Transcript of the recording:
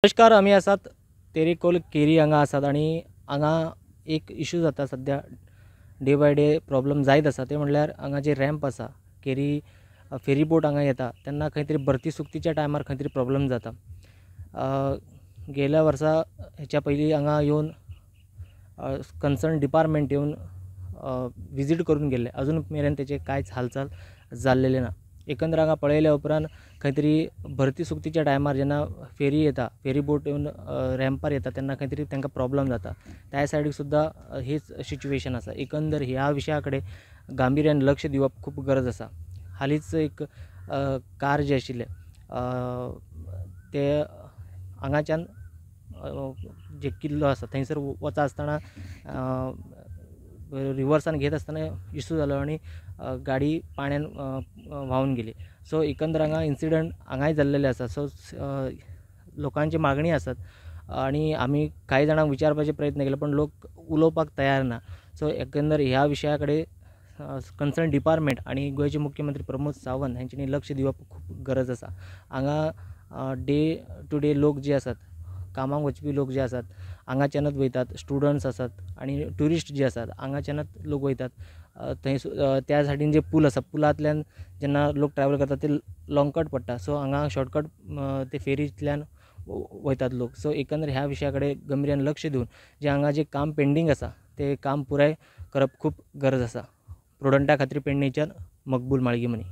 नमस्कार, आमी आसात तेरेखोल केरी हांगा आसात आनी हांगा एक इशू जाता सद्या, डे बाय डे प्रॉब्लम जायत आसा. ते म्हणल्यार हांगा जे रॅम्प आसा, केरी फेरी बोट हांगा येता तेन्ना खंय तरी भरती सुकतीच्या टायमार खंय तरी प्रॉब्लम जाता. गेल्या वर्सा हेच्या पयलीं हांगा येवन कन्सर्न डिपार्टमेंट येवन विजीट करून गेल्ले, अजून मेरेन तेचे कांयच हालचाल जाल्लेले ना. एकंदर हांगा पळयल्या उपरांत खंय तरी भरती सुकतीच्या टायमार जेन्ना फेरी येता, फेरी बोट येवन रॅम्पार येता तेन्ना खंय तरी तांकां प्रॉब्लम जाता. त्या सायडीक सुद्दां हीच सिच्युएशन आसा. एकंदर ह्या विशया कडेन गांभिर्यान लक्ष दिवप खूब गरज आसा. हालींच एक कार जें आशिल्लें तें हांगाच्यान जे किल्लो आसा थंयसर वता आसतना रिवर्सान घेत आसतना इशू जालो आनी गाडी पाण्यान व्हांवन गेली. सो एकंदर हांगा इन्सिडंट हांगाय जाल्लेले आसा. सो लोकांची मागणी आसात आनी आमी कांय जाणांक विचारपाचे प्रयत्न केले पण लोक उलोवपाक तयार ना. सो एकंदर ह्या विशया कडेन कन्सर्न डिपार्टमेंट आनी गोंयचे मुख्यमंत्री प्रमोद सावंत हांच्यांनी लक्ष दिवप खूब गरज आसा. हांगा डे टू डे लोक जे आसात, कामाक वचपी लोक जे आसात हांगाच्यानच वयतात, स्टुडंट्स आसात आनी ट्युरिस्ट जे आसात हांगाच्यानच लोक वयतात. थंय त्या सायडीन जे पूल आसा, पुलांतल्यान जेन्ना लोक ट्रॅवल करतात ते लॉंग कट पडटा. सो हांगा शॉर्टकट ते फेरींतल्यान वयतात लोक. सो एकंदर ह्या विशया कडेन गंभीर्यान लक्ष दिवन जे हांगा जें काम पेंडींग आसा तें काम पुराय करप खूब गरज आसा. प्रुडंटा खातीर पेडणेच्यान मकबूल माळगीमनी.